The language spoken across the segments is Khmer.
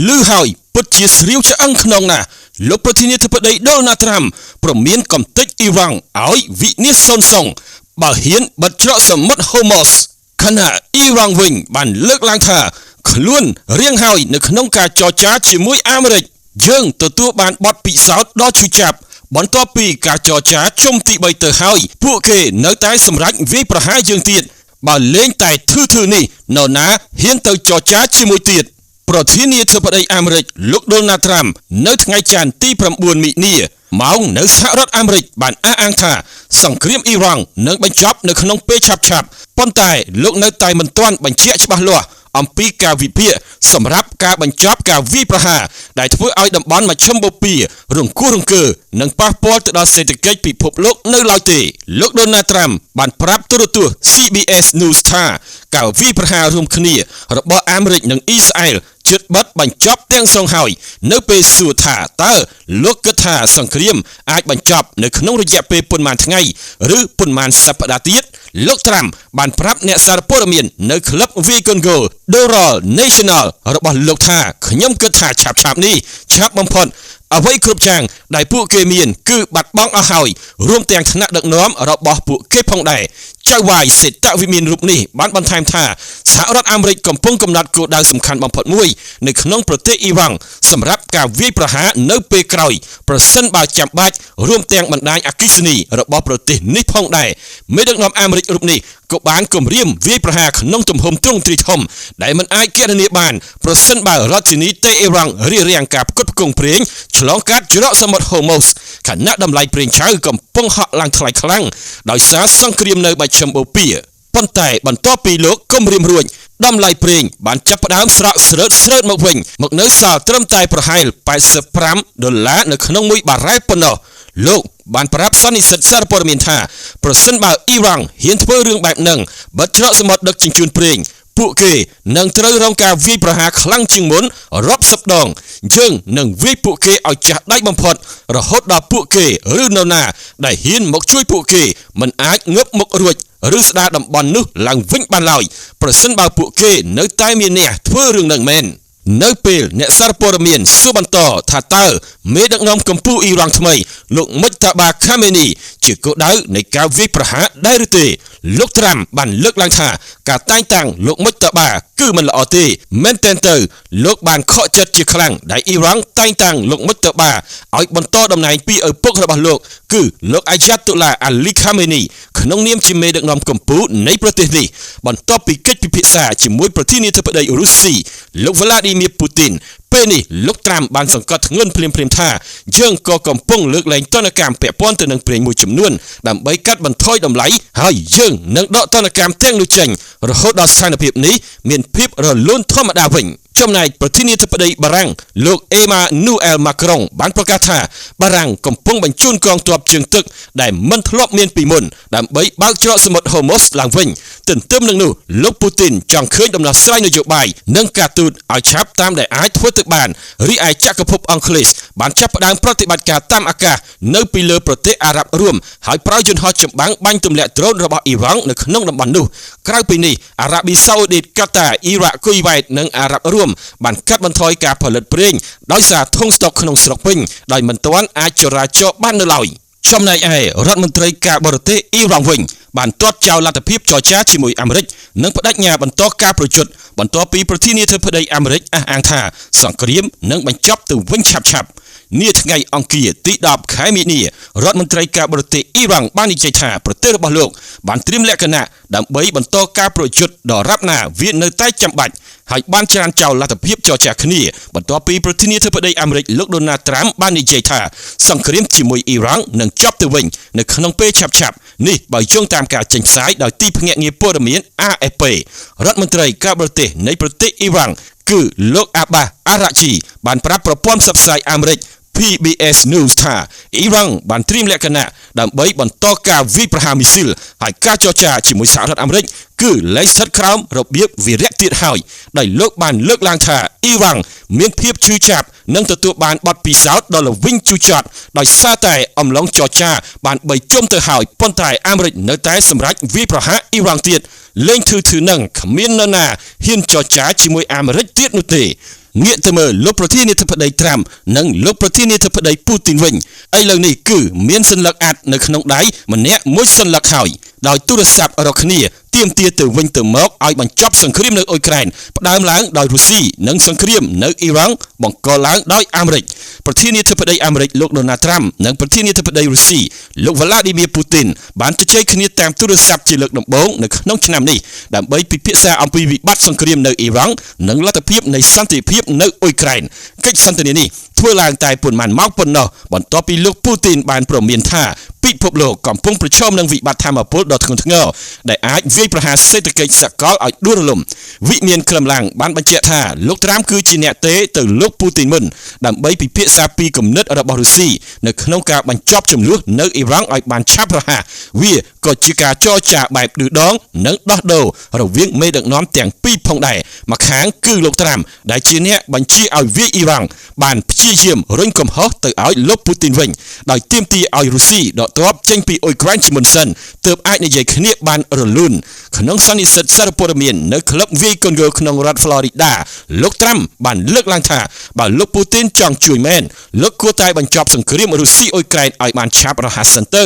ឮហើយពិតជាស្រាវឆ្អឹងខ្នងណាស់លោកប្រធានាធិបតីដូណាល់ត្រាំព្រមានកំទេចអ៊ីរ៉ង់ឲ្យវិនាសសូន្យសុងបើហ៊ានបិទច្រកសមុទ្រហូម៉ូសខណៈអ៊ីរ៉ង់វិញបានលើកឡើងថាខ្លួនរៀងហើយនៅក្នុងការចរចាជាមួយអាមេរិកយើងទទួលបានបទពិសោធន៍ដ៏ឈឺចាប់បន្ទាប់ពីការចរចាជុំទី3ទៅហើយពួកគេនៅតែសម្រេចវាយប្រហារយើងទៀតបើលេងតែធឺធឺនេះនរណាហ៊ានទៅចរចាជាមួយទៀតប្រធានាធិបតីអាមេរិកលោកដូណាល់ត្រាំនៅថ្ងៃច័ន្ទទី9មិនិនាម៉ោងនៅសហរដ្ឋអាមេរិកបានអះអាងថាសង្គ្រាមអ៊ីរ៉ង់នឹងបញ្ចប់នៅក្នុងពេលឆាប់ៗប៉ុន្តែលោកនៅតែមិនទាន់បញ្ជាក់ច្បាស់លាស់អំពីការវិភាគសម្រាប់ការបញ្ចប់ការវាយប្រហារដែលធ្វើឲ្យតំបន់មជ្ឈិមបូព៌ារង្គោះរង្គើនិងប៉ះពាល់ទៅដល់សេដ្ឋកិច្ចពិភពលោកនៅឡើយទេលោកដូណាល់ត្រាំបានប្រាប់ទូរទស្សន៍ CBS News ថាការវាយប្រហាររួមគ្នារបស់អាមេរិកនិងអ៊ីស្រាអែលជិតបិទបញ្ចប់ទាំងស្រុងហើយនៅពេលសួរថាតើលោកគិតថាសង្គ្រាមអាចបញ្ចប់នៅក្នុងរយៈពេលប៉ុន្មានថ្ងៃឬប៉ុន្មានសប្តាហ៍ទៀតលោកត្រាំបានប្រាប់អ្នកសារព័ត៌មាននៅក្លឹបវាយកូនហ្គោល Doral National របស់លោកថាខ្ញុំគិតថាឆាប់ៗនេះឆាប់បំផុតអ្វីគ្រប់យ៉ាងដែលពួកគេមានគឺបាត់បង់អស់ហើយរួមទាំងថ្នាក់ដឹកនាំរបស់ពួកគេផងដែរចៅហ្វាយសេតវិមានរូបនេះបានបន្ថែមថាសហរដ្ឋអាមេរិកកំពុងកំណត់គោលដៅសំខាន់បំផុតមួយនៅក្នុងប្រទេសអ៊ីរ៉ង់សម្រាប់ការវាយប្រហារនៅពេលក្រោយប្រសិនបើចាំបាច់រួមទាំងបណ្ដាញអគ្គិសនីរបស់ប្រទេសនេះផងដែរមេដឹកនាំអាមេរិករូបនេះក៏បានគំរាមវាយប្រហារក្នុងទំហំទ្រង់ទ្រាយធំដែលមិនអាចគណនាបានប្រសិនបើរដ្ឋធានីតេអ៊ីរ៉ង់រារាំងការផ្គត់ផ្គង់ប្រេងឆ្លងកាត់ច្រកសមុទ្រហូម៉ូសខណៈតម្លៃប្រេងឆៅកំពុងហក់ឡើងថ្លៃខ្លាំងដោយសារសង្គ្រាមនៅមជ្ឈិមបូព៌ាប៉ុន្តែបន្ទាប់ពីលោកគំរាមរួចតម្លៃប្រេងបានចាប់ផ្ដើមស្រកស្រើតស្រើតមកវិញមកនៅសល់ត្រឹមតែប្រហែល85ដុល្លារនៅក្នុងមួយបារ៉ែលប៉ុណ្ណោះលោកបានប្រាប់សន្និសិទសារព័ត៌មានថាប្រសិនបើអ៊ីរ៉ង់ហ៊ានធ្វើរឿងបែបហ្នឹងបិទច្រកសមុទ្រដឹកជញ្ជូនប្រេងពួកគេនឹងត្រូវរងការវាយប្រហារខ្លាំងជាងមុនរាប់សិបដងយើងនឹងវាយពួកគេឲ្យចាស់ដៃបំផុតរហូតដល់ពួកគេឬនរណាដែលហ៊ានមកជួយពួកគេមិនអាចងើបមុខរួចឬស្ដារតំបន់នោះឡើងវិញបានឡើយប្រសិនបើពួកគេនៅតែមានអ្នកធ្វើរឿងនឹងមែននៅពេលអ្នកសារព័ត៌មានសួរបន្តថាតើមេដឹកនាំកម្ពុជាអ៊ីរ៉ង់ថ្មីលោកមុចតាបាខាមេនីជាគោលដៅនៃការវាយប្រហារដែរឬទេលោកត្រាំបានលើកឡើងថាការតែងតាំងលោកមុចតាបាគឺមិនល្អទេមែនទែនទៅលោកបានខកចិត្តជាខ្លាំងដែលអ៊ីរ៉ង់តែងតាំងលោកមុចតាបាឲ្យបន្តតំណែងពីឪពុករបស់លោកគឺលោកអាយ៉ាតុឡាអាលីខាមេនីក្នុងនាមជាមេដឹកនាំកម្ពុជានៃប្រទេសនេះបន្ទាប់ពីកិច្ចពិភាក្សាជាមួយប្រធានាធិបតីរុស្ស៊ីលោកវ្លាឌីមៀពូទីនពេលនេះលោកត្រាំបានសង្កត់ធ្ងន់ភ្លាមៗថាយើងក៏កំពុងលើកលែងទណ្ឌកម្មពាក់ព័ន្ធទៅនឹងប្រេងមួយចំនួនដើម្បីកាត់បន្ថយតម្លៃហើយយើងនឹងដកទណ្ឌកម្មទាំងនោះចេញរហូតដល់ស្ថានភាពនេះមានភាពរលូនធម្មតាវិញចំណែកប្រធានាធិបតីបារាំងលោកអេម៉ានូអែលម៉ាក្រុងបានប្រកាសថាបារាំងកំពុងបញ្ជូនកងទ័ពជើងទឹកដែលមិនធ្លាប់មានពីមុនដើម្បីបើកច្រកសមុទ្រហូម៉ូសឡើងវិញទន្ទឹមនឹងនោះលោកពូទីនចង់ឃើញដំណោះស្រាយនយោបាយនិងការទូតឲ្យឆាប់តាមដែលអាចធ្វើទៅបានរីឯចក្រភពអង់គ្លេសបានចាប់ផ្ដើមប្រតិបត្តិការតាមអាកាសនៅពីលើប្រទេសអារ៉ាប់រួមហើយប្រើយន្តហោះចម្បាំងបាញ់ទម្លាក់ដ្រូនរបស់អ៊ីរ៉ង់នៅក្នុងតំបន់នោះក្រៅពីនេះអារ៉ាប៊ីសាអូឌីតកាតាអ៊ីរ៉ាក់គុយវ៉ៃតនិងអារ៉ាប់រួមបានកាត់បន្ថយការផលិតប្រេងដោយសារធុងស្តុកក្នុងស្រុកវិញដោយមិនទាន់អាចចរាចរបាននៅឡើយចំណែកឯរដ្ឋមន្ត្រីការបរទេសអ៊ីរ៉ង់វិញបានទាត់ចោលលទ្ធភាពចរចាជាមួយអាមេរិកនិងបដិញ្ញាបន្តការប្រយុទ្ធបន្ទាប់ពីប្រធានាធិបតីអាមេរិកអះអាងថាសង្គ្រាមនឹងបញ្ចប់ទៅវិញឆាប់ៗនាថ្ងៃអង្គារទី10ខែមីនារដ្ឋមន្ត្រីការបរទេសអ៊ីរ៉ង់បាននិយាយថាប្រទេសរបស់លោកបានត្រៀមលក្ខណៈដើម្បីបន្តការប្រយុទ្ធដល់រាបណាវានៅតែចាំបាច់ហើយបានច្រានចោលលទ្ធភាពចរចាគ្នាបន្ទាប់ពីប្រធានាធិបតីអាមេរិកលោកដូណាល់ត្រាំបាននិយាយថាសង្គ្រាមជាមួយអ៊ីរ៉ង់នឹងចប់ទៅវិញនៅក្នុងពេលឆាប់ៗនេះបើយោងតាមការចេញផ្សាយដោយទីភ្នាក់ងារព័ត៌មាន AFP រដ្ឋមន្ត្រីការបរទេសនៃប្រទេសអ៊ីរ៉ង់គឺលោកអាបាសអារ៉ាជីបានប្រាប់ប្រព័ន្ធផ្សព្វផ្សាយអាមេរិក PBS News ថាអ៊ីរ៉ង់បានត្រៀមលក្ខណៈដើម្បីបន្តការវាយប្រហារមីស៊ីលហើយការចរចាជាមួយសហរដ្ឋអាមេរិកគឺលែងស្ថិតក្រោមរបៀបវីរៈទៀតហើយដោយលោកបានលើកឡើងថាអ៊ីរ៉ង់មានភាពឈឺចាប់និងទទួលបានបទពិសោធន៍ដ៏ល្វីងជូរចត់ដោយសារតែអំឡុងចរចាបាន3ជុំទៅហើយប៉ុន្តែអាមេរិកនៅតែសម្រេចវាយប្រហារអ៊ីរ៉ង់ទៀតលែងធឺធឺនឹងគ្មាននរណាហ៊ានចរចាជាមួយអាមេរិកទៀតនោះទេ ងាកទៅមើលលោកប្រធានាធិបតីត្រាំនិងលោកប្រធានាធិបតីពូទីនវិញឥឡូវនេះគឺមានសន្លឹកអាត់នៅក្នុងដៃម្នាក់មួយសន្លឹកហើយដោយទូរស័ព្ទរកគ្នាទាមទារទៅវិញទៅមកឲ្យបញ្ចប់សង្គ្រាមនៅអ៊ុយក្រែនផ្ដើមឡើងដោយរុស្ស៊ីនិងសង្គ្រាមនៅអ៊ីរ៉ង់បង្កឡើងដោយអាមេរិកប្រធានាធិបតីអាមេរិកលោកដូណាល់ត្រាំនិងប្រធានាធិបតីរុស្ស៊ីលោកវ្លាឌីមៀពូទីនបានជជែកគ្នាតាមទូរស័ព្ទជាលើកដំបូងនៅក្នុងឆ្នាំនេះដើម្បីពិភាក្សាអំពីវិបត្តិសង្គ្រាមនៅអ៊ីរ៉ង់និងលទ្ធភាពនៃសន្តិភាពនៅអ៊ុយក្រែនកិច្ចសន្ទនានេះធ្វើឡើងតែប៉ុន្មានម៉ោងប៉ុណ្ណោះបន្ទាប់ពីលោកពូទីនបានព្រមានថាពិភពលោកកំពុងប្រឈមនឹងវិបត្តិធម្មពលដ៏ធ្ងន់ធ្ងរដែលអាចវាយប្រហារសេដ្ឋកិច្ចសកលឲ្យដួលរលំវិមានក្រឹមឡាំងបានបញ្ជាក់ថាលោកត្រាំគឺជាអ្នកទេទៅលោកពូទីនមុនដើម្បីពិភាក្សាពីគំនិតរបស់រុស្ស៊ីនៅក្នុងការបញ្ចប់ជម្លោះនៅអ៊ីរ៉ង់ឲ្យបានឆាប់រហ័សវាក៏ជាការចរចាបែបឌឺដងនិងដោះដូររវាងមេដឹកនាំទាំងពីរផងដែរម្ខាងគឺលោកត្រាំដែលជាអ្នកបញ្ជាឲ្យវាយអ៊ីរ៉ង់បានព្យាយាមរុញកំហុសទៅឲ្យលោកពូទីនវិញដោយទាមទារឲ្យរុស្ស៊ីដកទ័ពចេញពីអ៊ុយក្រែនជាមុនសិនទើបអាចនិយាយគ្នាបានរលូនក្នុងសន្និសីទសារព័ត៌មាននៅក្លឹបវាយកូនហ្គោលក្នុងរដ្ឋ Florida លោកត្រាំបានលើកឡើងថាបើលោកពូទីនចង់ជួយមែនលោកគួរតែបញ្ចប់សង្គ្រាមរុស្ស៊ីអ៊ុយក្រែនឲ្យបានឆាប់រហ័សសិនទៅ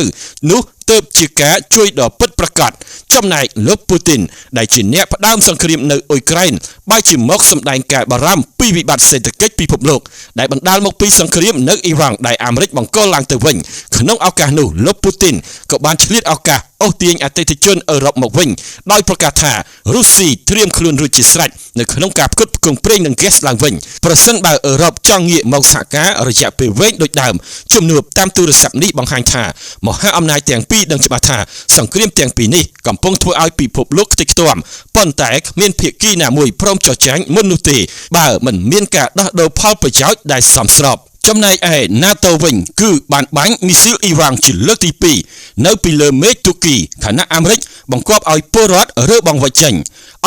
នោះទើបជាការជួយដ៏ពិតប្រាកដចំណែកលោកពូទីនដែលជាអ្នកផ្ដើមសង្គ្រាមនៅអ៊ុយក្រែនបែរជាមកសម្ដែងការបារម្ភពីវិបត្តិសេដ្ឋកិច្ចពិភពលោកដែលបណ្ដាលមកពីសង្គ្រាមនៅអ៊ីរ៉ង់ដែលអាមេរិកបង្កឡើងទៅវិញក្នុងឱកាសនោះលោកពូទីនក៏បានឆ្លៀតឱកាសអូសទាញអតិថិជនអឺរ៉ុបមកវិញដោយប្រកាសថារុស្ស៊ីត្រៀមខ្លួនរួចជាស្រេចនៅក្នុងការផ្គត់ផ្គង់ប្រេងនិងហ្គាសឡើងវិញប្រសិនបើអឺរ៉ុបចង់ងាកមកសហការរយៈពេលវែងដូចដើមជំនួបតាមទូរស័ព្ទនេះបង្ហាញថាមហាអំណាចទាំងពីរដឹងច្បាស់ថាសង្គ្រាមទាំងពីរនេះកំពុងធ្វើឲ្យពិភពលោកខ្ទេចខ្ទាំប៉ុន្តែគ្មានភាគីណាមួយព្រមចុះចាញ់មុននោះទេបើមិនមានការដោះដូរផលប្រយោជន៍ដែលសមស្របចំណែកឯ NATO វិញគឺបានបាញ់មីស៊ីលអ៊ីរ៉ង់ជាលើកទី2នៅពីលើមេឃទូគីខណៈអាមេរិកបង្គាប់ឲ្យពលរដ្ឋរើបង្វេចចេញ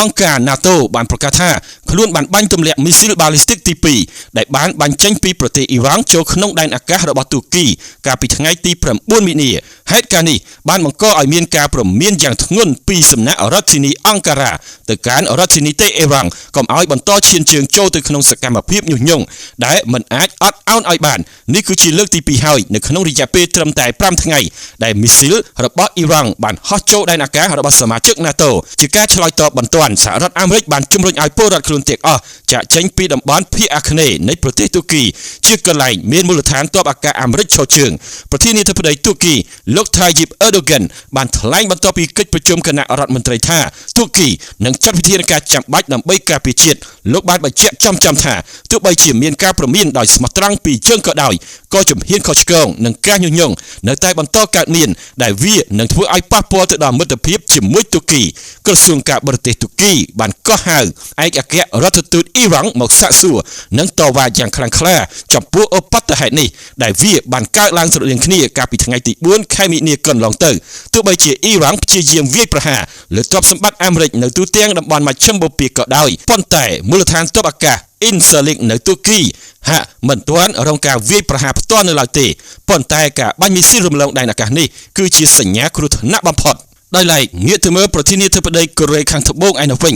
អង្គការ NATO បានប្រកាសថាខ្លួនបានបាញ់ទម្លាក់មីស៊ីលបាលីស្ទិកទី2ដែលបានបាញ់ចេញពីប្រទេសអ៊ីរ៉ង់ចូលក្នុងដែនអាកាសរបស់ទូគីកាលពីថ្ងៃទី9មីនាហេតុការណ៍នេះបានបង្កឲ្យមានការព្រមានយ៉ាងធ្ងន់ពីសំណាក់រដ្ឋធានីអង្ការ៉ាទៅកាន់រដ្ឋធានីតេអេរ៉ង់កុំឲ្យបន្តឈានជើងចូលទៅក្នុងសកម្មភាពញុះញង់ដែលមិនអាចអត់ឱនឲ្យបាននេះគឺជាលើកទី2ហើយនៅក្នុងរយៈពេលត្រឹមតែ5ថ្ងៃដែលមីស៊ីលរបស់អ៊ីរ៉ង់បានហោះចូលដែនអាកាសរបស់សមាជិក NATO ជាការឆ្លើយតបបន្ទាន់សហរដ្ឋអាមេរិកបានជំរុញឲ្យពលរដ្ឋខ្លួនទាំងអស់ចាកចេញពីតំបន់ភាគអាគ្នេយ៍នៃប្រទេសទូគីជាកន្លែងមានមូលដ្ឋានទ័ពអាកាសអាមេរិកឈរជើងប្រធានាធិបតីទូគីលោកថៃយីបអឺដូហ្គិនបានថ្លែងបន្ទាប់ពីកិច្ចប្រជុំគណៈរដ្ឋមន្ត្រីថាទូគីនឹងចាត់វិធានការចាំបាច់ដើម្បីការពារជាតិលោកបានបញ្ជាក់ចំៗថាទោះបីជាមានការព្រមានដោយស្មោះត្រង់ពីជើងក៏ដោយក៏ជំហានខុសឆ្គងនិងការញុះញង់នៅតែបន្តកើតមានដែលវានឹងធ្វើឲ្យប៉ះពាល់ទៅដល់មិត្តភាពជាមួយទូគីក្រសួងការបរទេសទូគីបានកោះហៅឯកអគ្គរដ្ឋទូតអ៊ីរ៉ង់មកសាកសួរនិងតវ៉ាយ៉ាងខ្លាំងក្លាចំពោះឧបទ្ទហេតុនេះដែលវាបានកើតឡើងស្រដៀងគ្នាកាលពីថ្ងៃទី4ខែមីនាកន្លងទៅទោះបីជាអ៊ីរ៉ង់ព្យាយាមវាយប្រហារលើទ្រព្យសម្បត្តិអាមេរិកនៅទូទាំងតំបន់មជ្ឈិមបូព៌ាក៏ដោយប៉ុន្តែមូលដ្ឋានទ័ពអាកាសអ៊ីនសលិកនៅទូគីហាក់មិនទាន់រងការវាយប្រហារផ្ទាល់នៅឡើយទេប៉ុន្តែការបាញ់មីស៊ីលរំលងដែនអាកាសនេះគឺជាសញ្ញាគ្រោះថ្នាក់បំផុតដោយឡែកងាកទៅមើលប្រធានាធិបតីកូរ៉េខាងត្បូងឯនោះវិញ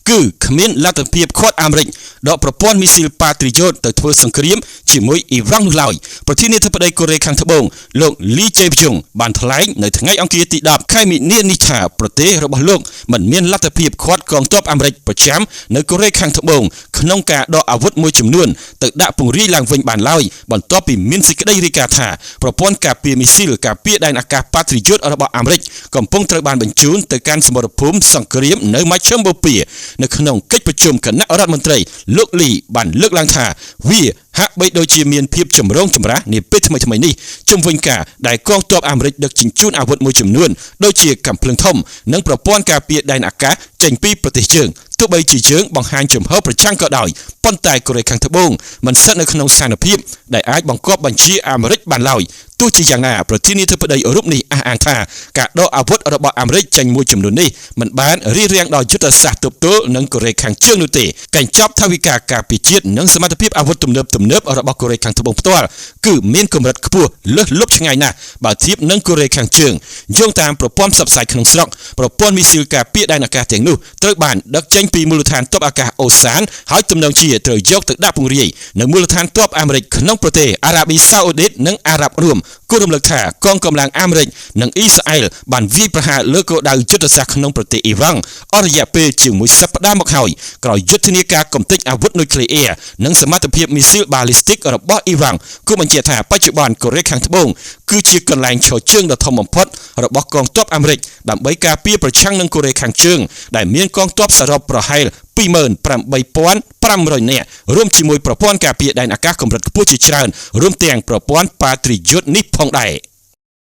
គឺគ្មានលទ្ធភាពឃាត់អាមេរិកដកប្រព័ន្ធមីស៊ីលប៉ាត្រីយ៉ូតទៅធ្វើសង្គ្រាមជាមួយអ៊ីរ៉ង់នោះឡើយប្រធានាធិបតីកូរ៉េខាងត្បូងលោកលីជេព្យុងបានថ្លែងនៅថ្ងៃអង្គារទី10ខែមីនានេះថាប្រទេសរបស់លោកមិនមានលទ្ធភាពឃាត់កងទ័ពអាមេរិកប្រចាំនៅកូរ៉េខាងត្បូងក្នុងការដកអាវុធមួយចំនួនទៅដាក់ពង្រាយឡើងវិញបានឡើយបន្ទាប់ពីមានសេចក្តីរាយការណ៍ថាប្រព័ន្ធការពារមីស៊ីលការពារដែនអាកាសប៉ាត្រីយ៉ូតរបស់អាមេរិកកំពុងត្រូវបានបញ្ជូនទៅកាន់សមរភូមិសង្គ្រាមនៅមជ្ឈិមបូព៌ានៅក្នុងកិច្ចប្រជុំគណៈរដ្ឋមន្ត្រីលោកលីបានលើកឡើងថាវាហាក់បីដូចជាមានភាពចម្រូងចម្រាសនាពេលថ្មីៗនេះជុំវិញការដែលកងទ័ពអាមេរិកដឹកជញ្ជូនអាវុធមួយចំនួនដូចជាកាំភ្លើងធំនិងប្រព័ន្ធការពារដែនអាកាសចេញពីប្រទេសជើងទោះបីជាជើងបង្ហាញជំហរប្រឆាំងក៏ដោយប៉ុន្តែកូរ៉េខាងត្បូងមិនស្ថិតនៅក្នុងស្ថានភាពដែលអាចបង្គាប់បញ្ជាអាមេរិកបានឡើយ ទោះជាយ៉ាងណា ប្រធានាធិបតីរូបនេះអះអាងថា ការដកអាវុធរបស់អាមេរិកចេញមួយចំនួននេះ មិនបានរារាំងដល់យុទ្ធសាស្ត្រទប់ទល់នឹងកូរ៉េខាងជើងនោះទេ។ កញ្ចប់ថវិកាការពារជាតិ និងសមត្ថភាពអាវុធទំនើបៗរបស់កូរ៉េខាងត្បូងផ្ទាល់ គឺមានកម្រិតខ្ពស់លើសលប់ឆ្ងាយណាស់ បើធៀបនឹងកូរ៉េខាងជើង។ យោងតាមប្រព័ន្ធផ្សព្វផ្សាយក្នុងស្រុក ប្រព័ន្ធមីស៊ីលការពារដែនអាកាសទាំងនោះត្រូវបានដឹកចេញពីមូលដ្ឋានទ័ពអាកាសអូសាន ហើយទំនងជាត្រូវយកទៅដាក់ពង្រាយនៅមូលដ្ឋានទ័ពអាមេរិកក្នុងប្រទេសអារ៉ាប៊ីសាអូឌីត និងអារ៉ាប់រួម។ គួររំលឹកថា កងកម្លាំងអាមេរិកនិងអ៊ីស្រាអែលបានវាយប្រហារលើគោលដៅយុទ្ធសាស្ត្រក្នុងប្រទេសអ៊ីរ៉ង់អស់រយៈពេលជាងមួយសប្តាហ៍មកហើយ ក្រោយយុទ្ធនាការកំទេចអាវុធនុយក្លេអ៊ែរ និងសមត្ថភាពមីស៊ីលបាលីស្ទិករបស់អ៊ីរ៉ង់។ គួរបញ្ជាក់ថា បច្ចុប្បន្នកូរ៉េខាងត្បូងគឺជាកន្លែងឈរជើងដ៏ធំបំផុតរបស់កងទ័ពអាមេរិក ដើម្បីការពារប្រឆាំងនឹងកូរ៉េខាងជើង ដែលមានកងទ័ពសរុបប្រហែល 28500 នាក់ រួមជាមួយប្រព័ន្ធការពារដែនអាកាសកម្រិតខ្ពស់ជាច្រើន រួមទាំងប្រព័ន្ធប៉ាត្រីយុតនេះផងដែរ។